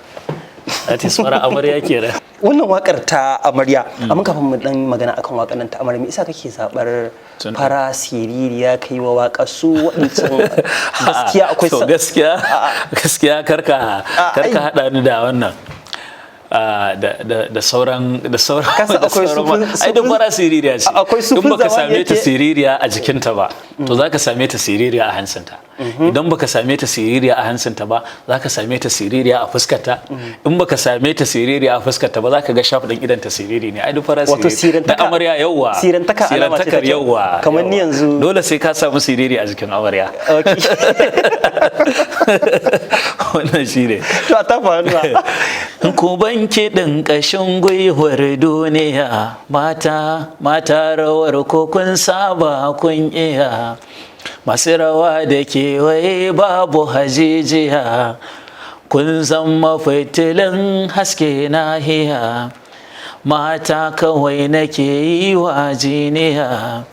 That is Farar Amarya kenan. Wannan wakar ta amarya, amma kafin mu dan magana akan wakar nan ta amarya, me isa kake zabar fara siririya kai wa waka su waɗancan? Gaskiya akwai To, gaskiya gaskiya, karka karka hada ni da wannan, da sauran da sauran Kasa da akwai sauran ai duk fara siririya ce. Akwai in sufin baka zamani same ta yake- siririya a jikinta ba, to zaka same ta siririya a hancinta. Idan baka same ta siririya a hancinta ba, zaka same ta siririya a fuskarta. In baka same ta siririya a fuskarta ba, zaka ga shaf din idan ta siriri ne. Ai duk fara Wato siriri da sirantaka- amarya, yawwa. sirantaka alama ce ta sirantakar kyau. Yawwa. Kamar ni Yawwa. yanzu- Dole sai ka samu siriri a jikin amarya. Okay. Wannan shine. To, a tafa hannuwa. Ku ban kiɗin ƙashin gwiwar duniya, mata, mata, rawar ko kun saba kun iya. Masu rawa da kewaye babu hajijiya, kun zama fitilin haske nahiya. Mata kawai nake yi wa jiniya.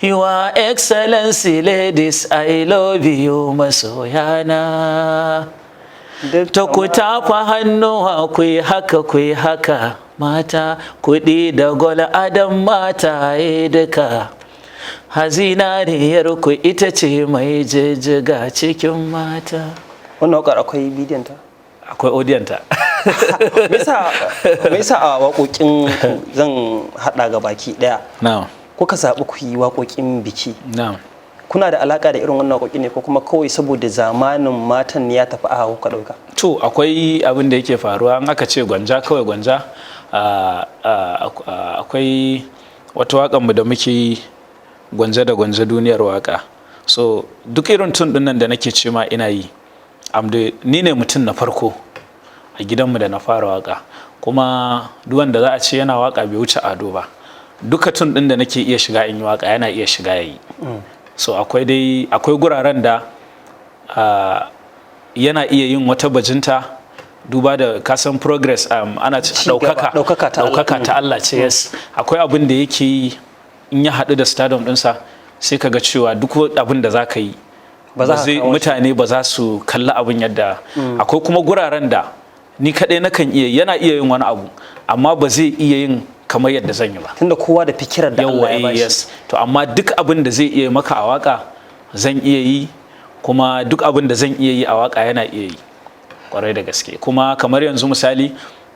Your Excellency ladies, I love you, masoyana. Ta ku tafa hannuwa, ku yi haka, ku yi haka. Mata, kuɗi da gold adam mata duka. Hazinariyar ku ita ce mai jijjiga cikin mata. Wannan wakar akwai bidiyon ta? Akwai audiyon ta. Me yasa a waƙoƙin ku, zan haɗa ga baki ɗaya, Na'am. kuka zaɓi ku yi waƙoƙin biki? Na'am. Kuna da alaƙa da irin wannan waƙoƙi ne, ko kuma kawai saboda zamanin matan ya tafi a kuka ɗauka? To, akwai abin da yake faruwa in aka ce gwanja, kawai gwanja, akwai wata waƙanmu da muke yi, "Gwanja da gwanja duniyar waƙa". So duk irin tune ɗin nan da nake ce ma ina yi, ni ne mutum na farko a gidanmu da na fara waƙa. Kuma duk wanda za a ce yana waƙa bai wuce Ado ba. Duka tune ɗin da nake iya shiga in yi waƙa, yana iya shiga ya yi. So akwai dai, akwai guraren da yana iya yin wata bajinta, duba da kasan progress, ana Ci gaba, ɗaukaka. Ɗaukaka ta Allah. Ɗaukaka ta Allah ce, yes. Akwai abin da yake yi, in ya haɗu da stardom ɗinsa, sai ka ga cewa duk abin da za ka yi Ba za ka zai kawo shi. Mutane ba za su kalli abin yadda. Akwai kuma guraren da ni kaɗai nakan iya, yana iya yin wani abu, amma ba zai iya yin kamar yadda zan yi ba. Tunda kowa da fikirar da Yawwa. Allah ya bashi. Yes. To, amma duk abin da zai iya maka a waka zan iya yi, kuma duk abin da zan iya yi a waka yana iya yi, kwarai da gaske. Kuma kamar yanzu misali,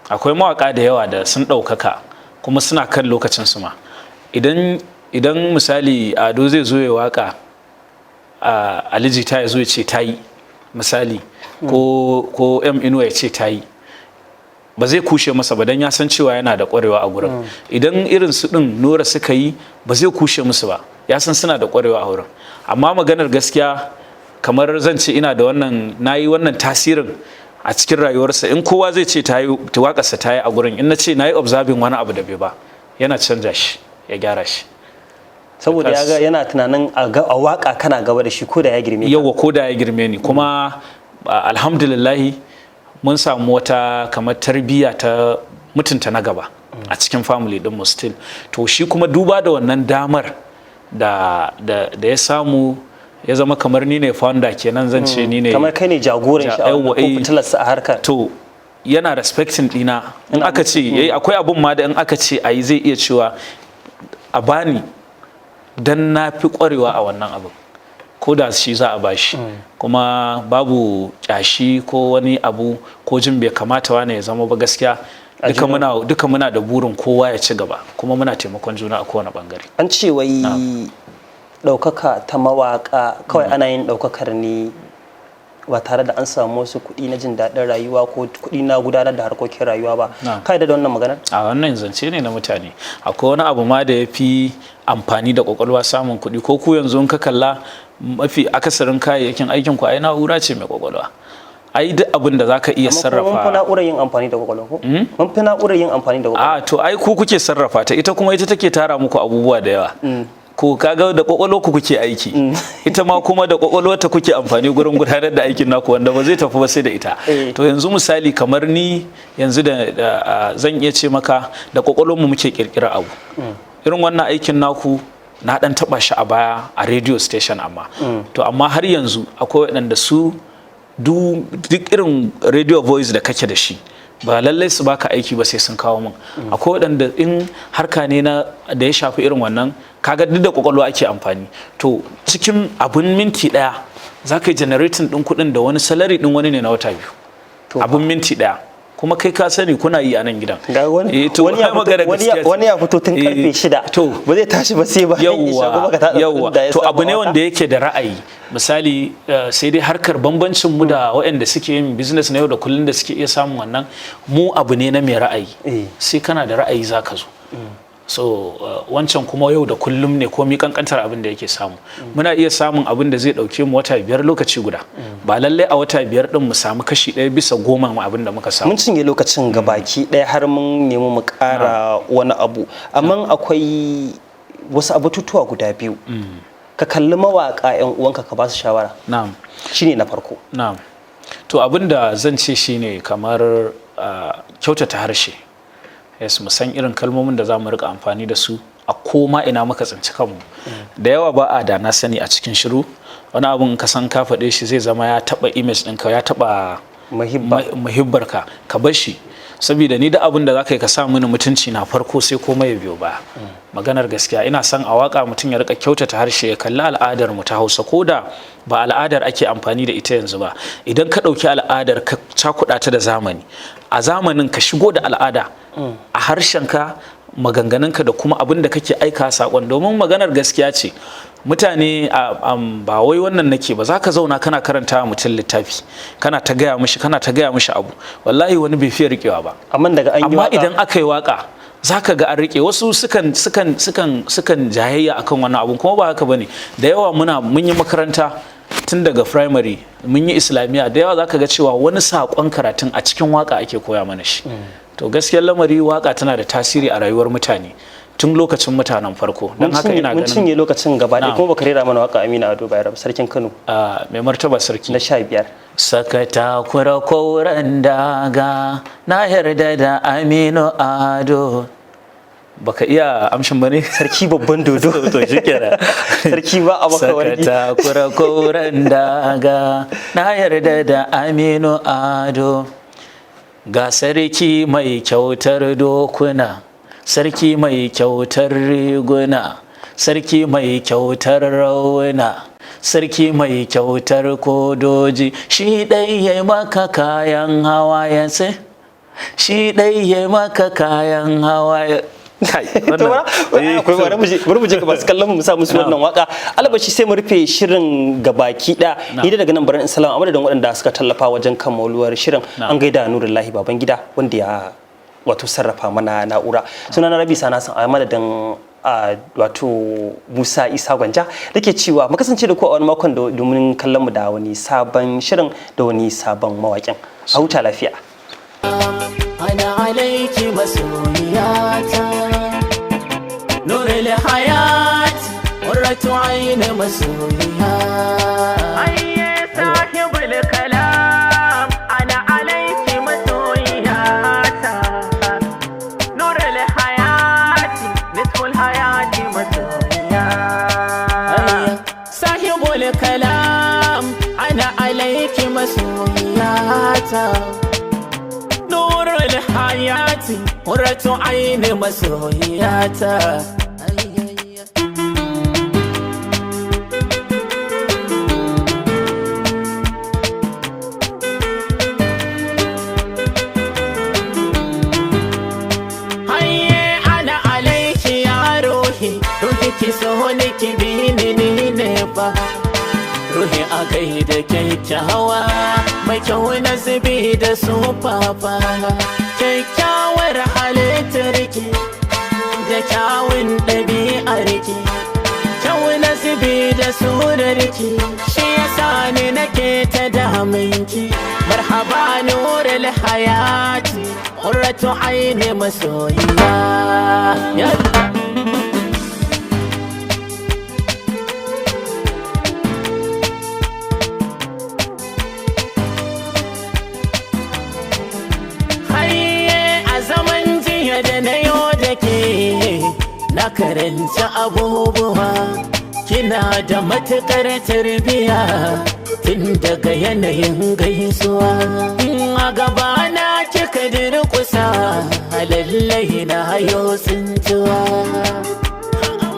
akwai mawaka da yawa da sun ɗaukaka kuma suna kan lokacin su ma. Idan misali Ado zai zo ya waka, a Ali Jita ya zo ya ce ta yi, misali, ko M Inuwa ya ce ta yi, ba zai kushe masa ba, don ya san cewa yana da ƙwarewa a gurin. Idan irin su ɗin Nura suka yi, ba zai kushe musu ba, ya san suna da ƙwarewa a wurin. Amma maganar gaskiya, kamar zan ce ina da wannan, na yi wannan tasirin a cikin rayuwarsa, in kowa zai ce ta yi, waƙarsa ta yi a gurin, in na ce na yi observing wani abu da bai ba, yana canja shi, ya gyara shi. Saboda ya ga yana tunanin a waka kana gaba da shi, ko da ya girme ka. Yauwa, ko da ya girme ni. Kuma alhamdulillahi, mun samu wata kamar tarbiyya ta mutunta na gaba a cikin family din mu still. To, shi kuma duba da wannan damar da ya samu, ya zama kamar ni ne founder kenan, zan ce ni ne. Kamar kai ne jagoran shi a wannan Yawwa, ko fitilarsa a harkar. To, yana respecting dina. In aka ce yayi, akwai abun ma da in aka ce ayi, zai iya cewa a bani, dan na fi kwarewa a wannan abin, ko da shi za a bashi. Kuma babu kyashi ko wani abu ko jin bai kamata wane ya zama ba. Gaskiya, duka muna da burin kowa ya ci gaba, kuma muna taimakon juna a kowane bangare. An ce wai ɗaukaka ta mawaƙa kawai ana yin ɗaukakar ne ba tare da an samu wasu kuɗi na jin daɗin rayuwa ko kuɗi na gudanar da harkokin rayuwa ba. Ka yarda da wannan maganar? A wannan zance ne na mutane. Akwai wani abu ma da ya fi amfani da kwakwalwa samun kuɗi. Ko ku yanzu in ka kalla, mafi akasarin kayayyakin aikin ku ai na'ura ce mai kwakwalwa. Ai duk abin da zaka iya Amma kuma mun fi sarrafa. na'urar yin amfani da kwakwalwa, ko mun fi na'urar yin amfani da kwakwalwa? A to, ai ku kuke sarrafa ta, ita kuma ita take tara muku abubuwa da yawa. Ko kaga da kwakwalwa ku kuke aiki, ita ma kuma da kwakwalwar ta kuke amfani gurin gudanar da aikin naku, wanda ba zai tafi ba sai da ita. To, yanzu misali kamar ni yanzu da zan iya ce maka da kwakwalwar mu muke kirkira abu. Irin wannan aikin naku na dan taba shi a baya a radio station, amma to, amma har yanzu akwai waɗanda su duk irin radio voice da kake da shi, ba lallai su baka aiki ba sai sun kawo min. Akwai waɗanda in harka ne na da ya shafi irin wannan, kaga duk da kwakwalwa ake amfani. To, cikin abun minti ɗaya za ka yi generating ɗin kuɗin da wani salary ɗin wani ne na wata 2, abun minti ɗaya. Kuma kai ka sani kuna yi a nan gidan. Ga wani, Eh, to, wani ya ai magana fito, wani ya, gaskiya ce. wani ya fito tun karfe 6, to ba zai tashi ba sai bayan isha, kuma ka tada yawwa kuɗin da ya to samu abu ne a wata. Wanda yake da ra'ayi misali, sai dai harkar bambancin mu da waɗanda suke yin business na yau da kullum da suke iya samun wannan, mu abu ne na mai ra'ayi. Sai kana da ra'ayi zaka zo. So wancan kuma yau da kullum ne, komi kankantar abin da yake samu. Muna iya samun abin da zai dauke mu wata 5 lokaci guda. Ba lallai a wata 5 din mu samu kashi 1/10 mu abin da muka samu. Mun cinye lokacin gabaki ɗaya, har mun nemi mu ƙara wani abu, amma akwai wasu abututuwa guda biyu. Ka kalli mawaƙa 'yan uwanka, ka ba su shawara. Na'am. Shine na farko. Na'am. To, abin da zan ce shine kamar kyautata harshe. Yes, mu san irin kalmomin da za mu rika amfani da su a koma ina muka tsinci kanmu. Da yawa ba a da na sani a cikin shiru. Wani abun ka san ka faɗe shi zai zama ya taɓa image ɗinka, ya taɓa Muhibba. Muhibbarka, ka bar shi, saboda ni da abin da za ka yi ka sa mini mutunci na farko, sai komai ya biyo baya. Maganar gaskiya, ina son a waka mutum ya rika kyautata harshe, ya kalli al'adar mu ta Hausa, ko da ba al'adar ake amfani da ita yanzu ba. Idan ka ɗauki al'adar ka cakuɗa ta da zamani, a zamanin ka shigo da al'ada a harshenka, maganganunka da kuma abin da kake aika saƙon. Domin maganar gaskiya ce, mutane ba wai wannan nake ba, za ka zauna kana karanta wa mutum littafi, kana ta gaya mishi, kana ta gaya mishi abu, wallahi wani bai fiye riƙewa ba. Amma daga an yi Amma waka idan aka yi waka, za ka ga an rike. Wasu sukan jayayya akan wannan abun, kuma ba haka bane. Da yawa mun yi makaranta tun daga primary, mun yi islamiyya, da yawa za ka ga cewa wani saƙon karatun a cikin waka ake koya mana shi. To, gaskiyar lamari, waka tana da tasiri a rayuwar mutane tun lokacin mutanen farko. Don mun haka cinye ina mun ganin cinye lokacin gaba ɗaya, Na'am. kuma baka rera mana waka Aminu Ado Bayero ba, sarkin Kano mai martaba sarki na 15. Saka takura koren daga, na yarda da Aminu Ado. Baka iya amshin ba ne? Sarki babban dodo. To, shikenan. Sarki ba a maka Saka wargi. takura koren daga, na yarda da Aminu Ado. Ga sarki mai kyautar dokuna, sarki mai kyautar riguna, sarki mai kyautar rauna, sarki mai kyautar kodoji, shi ɗai ya maka kayan hawa ya sai, shi ɗai ya maka kayan hawa ya Kai, To, akwai bari mu je ga masu kallon mu, mu sa musu wannan waka, albashi sai mu rufe shirin gabaki ɗaya. Ni da daga nan barin in salama a madadin waɗanda suka tallafa wajen kammaluwar shirin. An gaida Nurullahi Babangida wanda ya wato sarrafa mana na'ura. Sunana Rabi Sana San, a madadin wato Musa Isa Gwanja da ke cewa mu kasance da ku a wani makon domin kallon mu da wani sabon shirin da wani sabon mawaƙin. A huta lafiya. أنا عليك مسؤولياتا، نور الحياة، قرة عين، مسؤوليات. صاحب الكلام، أنا عليك مسؤولياتا، نور الحياة، نصف الحياة، مسؤوليات. صاحب الكلام، أنا عليك مسؤولياتا، نور الحياة، قرة عين، مسؤولياتا. Hayye ana alaiki ya ruhi, ruhi ki so ni ki bi ni, ni ne fa ruhi. A kai da kyakkyawa mai kyau na zubi da sufafa, kyakkyawar halittar ki da kyawun ɗabi'ar ki, kyau na zubi da surar ki, shi yasa ni nake ta damun ki. Marhaba nurul hayati, qurratu aini, masoyiya ya. Hayye a zaman jiya da na yau da ke, na karanta abubuwa, kina da matukar tarbiya tun daga yanayin gaisuwa. In a gabana kika durƙusa, lallai na hayo tsintuwa.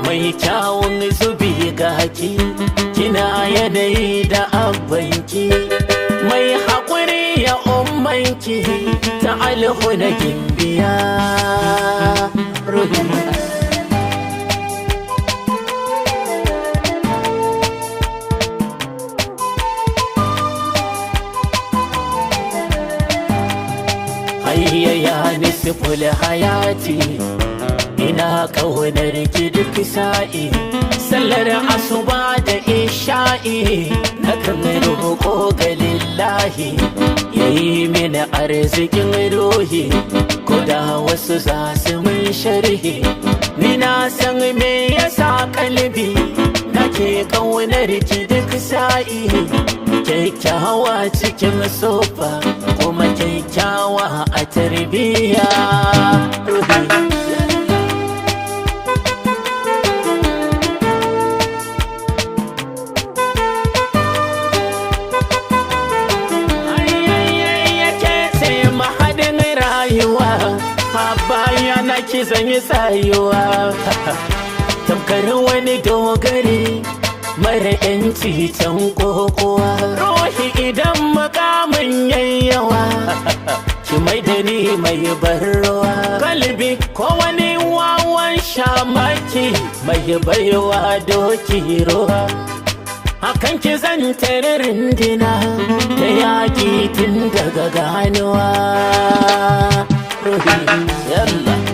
Mai kyawun zubi ga haki, kina yanayi da abbanki, mai haƙuri ya ummanki ta alhu na gimbiya ruhi. Hayya ya nisful hayati, ina ƙaunar ki duk sa'i, sallar asuba da isha'i, na kan roƙo ga lillahi yayi mini arzikin ruhi. Ko da wasu za su mun sharhi, ni na san me yasa kalbi nake ƙaunar ki duk sa'i. Kyakkyawa cikin sofa, kuma kyakkyawa a tarbiyya, ruhi. Naki zan yi tsayuwa tamkar wani dogari mara yanci can kokowa. Ruhi, idan makamin yayyawa, ki mai da ni mai barruwa. Galibi ko wani wawan shamaki mai baiwa doki ruwa. Akan ki zan tare rindina ta yaƙi tun daga ganuwa. Ruhi, yalla.